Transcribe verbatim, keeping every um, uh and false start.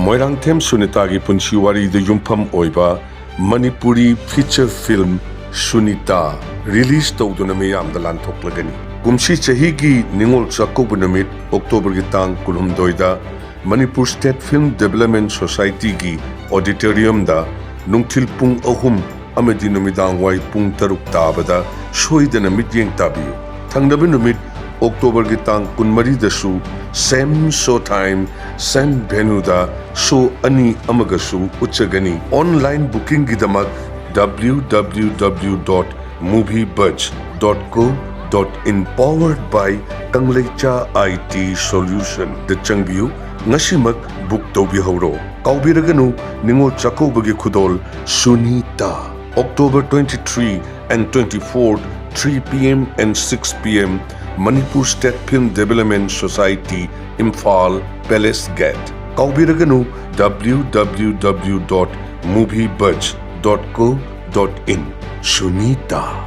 ꯃꯣꯏꯔꯥꯡꯊꯦꯝ ꯁꯨꯅꯤꯇꯥꯒꯤ ꯄꯨꯟꯁꯤ ꯋꯥꯔꯤꯗ ꯌꯨꯝꯐꯝ ꯑꯣꯏꯕ Manipuri feature film Sunita release ꯇꯧꯗꯨꯅ ꯃꯤꯌꯥꯝꯗ ꯂꯥꯟꯊꯣꯛꯂꯒꯅꯤ꯫ ꯀꯨꯝꯁꯤ ꯆꯍꯤꯒꯤ ꯅꯤꯉꯣꯜ ꯆꯥꯛꯀꯧꯕ ꯅꯨꯃꯤꯠ ꯑꯣꯛꯇꯣꯕꯔꯒꯤ ꯇꯥꯡ ꯀꯨꯟꯍꯨꯝꯗꯣꯏꯗ ꯃꯅꯤꯄꯨꯔ ꯁ꯭ꯇꯦꯠ ꯐꯤꯜꯝ ꯗꯦꯕꯂꯞꯃꯦꯟ ꯁꯣꯁꯥꯏꯇꯤꯒꯤ ꯑꯣꯗꯤꯇꯣꯔꯤꯌꯝꯗ ꯅꯨꯡꯊꯤꯜ ꯄꯨꯡ ꯑꯍꯨꯝ ꯑꯃꯗꯤ ꯅꯨꯃꯤꯗꯥꯡ ꯋꯥꯏ ꯄꯨꯡ ꯇꯔꯨꯛ ꯇꯥꯕꯗ ꯁꯣꯏꯗꯅ ꯃꯤꯠꯌꯦꯡ ꯇꯥꯕꯤꯌꯨ꯫ ꯊꯪꯅꯕ ꯅꯨꯃꯤꯠ ꯑꯣꯛꯇꯣꯕꯔꯒꯤ ꯇꯥꯡ ꯀꯨꯟꯃꯔꯤꯗꯁꯨ same show time, same venue ꯗ ꯁꯣ ꯑꯅꯤ ꯑꯃꯒꯁꯨ ꯎꯠꯆꯒꯅꯤ꯫ ꯑꯣꯟꯂꯥꯏꯟ ꯕꯨꯀꯤꯡꯒꯤꯗꯃꯛ W W W dot movie budge dot co dot in, powered by ꯀꯪꯂꯩꯆꯥ I T solution ꯗ ꯆꯪꯕꯤꯌꯨ꯫ ꯉꯁꯤꯃꯛ ꯕꯨꯛ ꯇꯧꯕꯤꯍꯧꯔꯣ꯫ ꯀꯥꯎꯕꯤꯔꯒꯅꯨ, ꯅꯤꯉꯣꯜ ꯆꯥꯛꯀꯧꯕꯒꯤ ꯈꯨꯗꯣꯜ Sunita. October twenty-three and twenty-fourth, three P M and six P M, Manipur State Film Development Society, Imphal, Palace Gate. ꯀꯥꯎꯕꯤꯔꯒꯅꯨ, W W W dot movie budge dot co dot in꯫ Sunita.